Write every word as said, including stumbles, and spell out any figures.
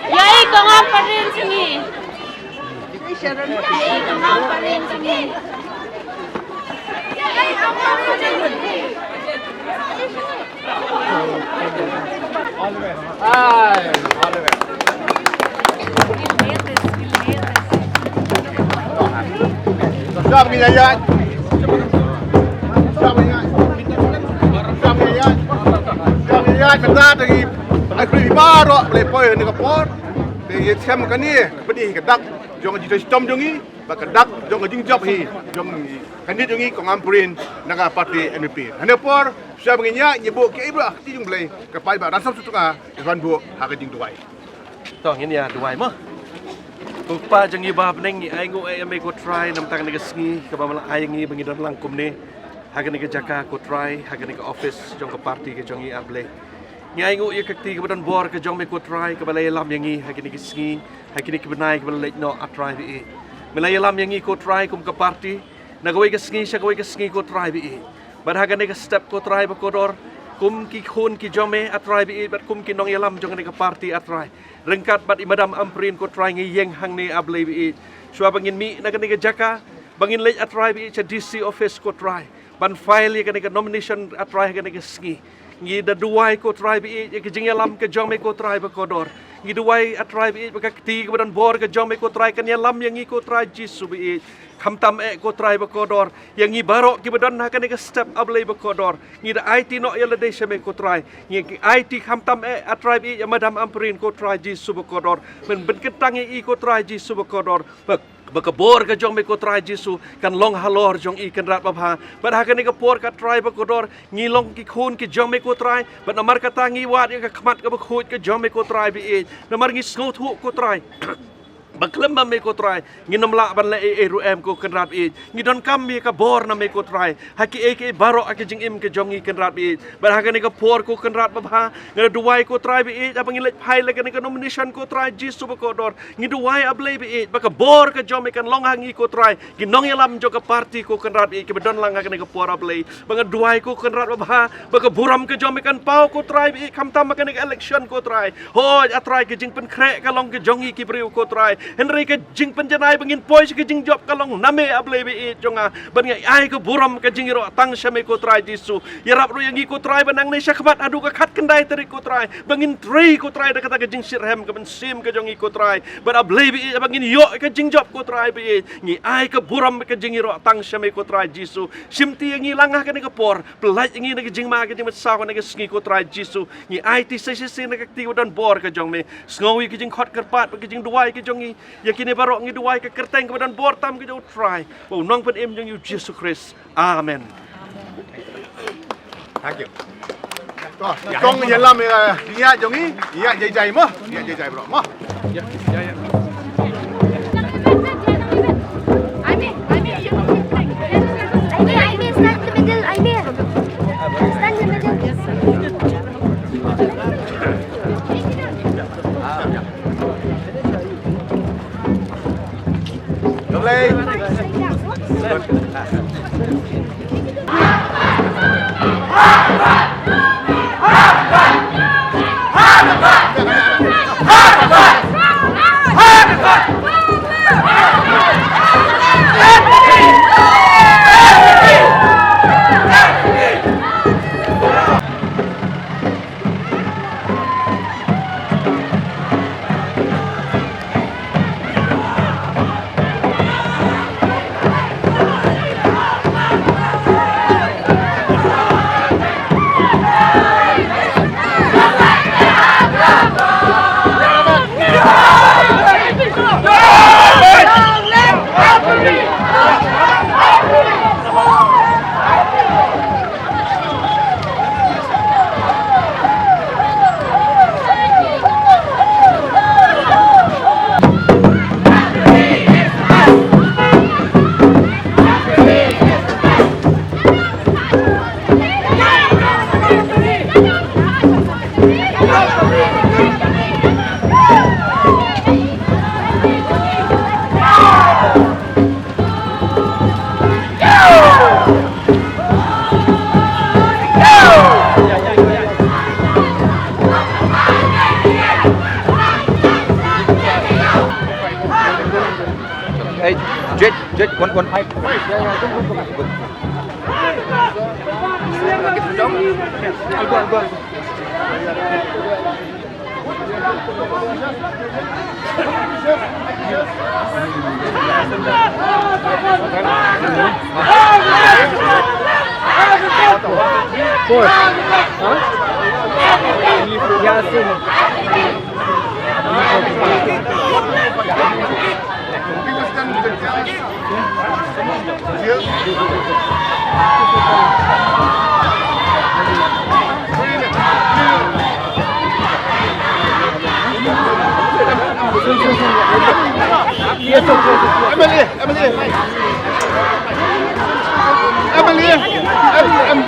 Ïa i kong Ampareen jong ngi. Ïa i kong Ampareen jong ngi. Shwa ban ïaid. Shwa ban ïaid. Shwa ban ïaid. Shwa ban ïaid. Mynta te ngi ai phi baroh ban leit poi ha kane ka por. Te ngi skhem kane ba dei ka dak jong ka jingshitom jong ngi bad ka dak jong ka jingjop hi jong ka kandidate jong ngi kong Ampareen na ka party N P P. Ha kane ka por shwa ban ngin ïaid, ngin buh kiei baroh ha ka kti jong U Blei, ka paidbah Ransom Sohtun Tyngka kin buh ha ka jingduwai. To ngin ïa duwai mo. Ko Kpa jong ngi ba ha bneng, ngi ainguh ïa me ko Trai namar kane ka sngi kaba me la ai ïa ngi ba ngi don lang kumne ha kane ka jaka ko Trai, ha kane ka office jong ka party ka jong ngi, ah Blei. Ngi ainguh ïa ka kti kaba don bor ka jong me ko Trai kaba la ïalam ïa ngi ha kine ki sngi, ha kine ki bnai kiba la leit noh, ah Trai ba ïeit. Me la ïalam ïa ngi ko Trai kum ka party na kawei ka sngi sha kawei ka sngi ko Trai ba ïeit. Bad ha kane ka step ko Trai ba kordor, kum ki khun ki jong me, ah Trai ba ïeit, bad kum ki nongïalam jong kane ka party, ah Trai, ryngkat bad i Madam Ampareen ko Trai, ngi ïeng hangne, ah Blei ba ïeit. Shwa ba ngin mih na kane ka jaka ba ngin leit, ah Trai ba ïeit, sha D C office ko Trai ban file ïa kane ka nomination, ah Trai, ha kane ka sngi. Ngi da duwai ko Trai ba ïeit ïa ka jingïalam ka jong me ko Trai ba kordor. Ngi duwai, ah Trai ba ïeit, ba ka kti kaba don bor ka jong me ko Trai kan ïalam ïa ngi ko Trai Jisu ba ïeit. Khamtam eh ko Trai ba kordor, ïa ngi baroh kiba don ha kane ka step, ah Blei ba kordor, ngi da aiti noh ïa lade sha me ko Trai. Ngi aiti khamtam eh, ah Trai ba ïeit, ïa Madam Ampareen ko Trai Jisu ba kordor. Men pynkyntang ïa i ko Trai Jisu ba kordor, ba, ba ka bor ka jong me ko Trai Jisu kan long halor jong i, Kynrad babha. Bad ha kane ka por ko Trai ba kordor, ngi long ki khun ki jong me ko Trai, bad namar kata ngi wad ïa ka khmat kaba khuid ka jong me ko Trai ba ïeit. Namar ngi sngewthuh ko Trai ba khlem ma me ko Trai ngin ym lah ban leh ei ei ruh em ko Kynrad ba ïeit. Ngi donkam ïa ka bor na me ko Trai ha kiei kiei baroh ha ka jingim ka jong ngi Kynrad ba ïeit. Bad ha kane ka por ko Kynrad babha, nga da duwai ko Trai ba ïeit, haba ngin leit file ïa kane ka nomination ko Trai Jisu ba kordor, ngi duwai, ah Blei ba ïeit, ba ka bor ka jong me kan long ha ngi ko Trai, ki nongïalam jong ka party ko Kynrad ba ïeit, kiba don lang ha kane ka por, ah Blei. Ba nga duwai ko Kynrad babha ba ka burom ka jong me kan paw ko Trai ba ïeit, khamtam ha kane ka election ko Trai. Hooid, ah Trai, ka jingpynkhreh ka long ka jong ngi ki briew ko Trai, hynrei ka jingpynjanai ba ngin poi sha ka jingjop ka long na me, ah Blei ba ïeit jong nga. Bad nga ai ka burom ka jingïaroh tang sha me ko Trai Jisu. Ïarap ruh ïa ngi ko Trai ba nangne shakhmat haduh ka khatkhyndai tarik ko Trai, ba ngin trei ko Trai da kata ka jingshitrhem ka mynsiem ka jong ngi ko Trai. Bad, ah Blei ba ïeit, ba ngin ïoh ka jingjop ko Trai ba ïeit. Ngi ai ka burom ka jingïaroh tang sha me ko Trai Jisu. Shimti ïa ngi lang ha kane ka por, pyllait ïa ngi na ka jingma ka jingmynsaw ha kane ka sngi ko Trai Jisu. Ngi aiti sa shisien na ka kti kaba don bor ka jong me. Sngew ïa ka jingkhot kyrpad bad ka jingduwai ka jong ngi. Ïa kine baroh ngi duwai ha ka kyrteng kaba don bor tam ka jong u Trai bad u Nongpynim jong ngi u Jisu Khrist. Amen. Thank you. To, kong ïalam ïa, ïa jong ngi, ïa jai jai mo, ïa jai jai bro mo. Aimee, Aimee, stand in the middle, Aimee. Stand in the middle. Hey, Jade, Jade, one, one. Four. Huh? Yeah, same. M L A, M L A, M L A, M L A.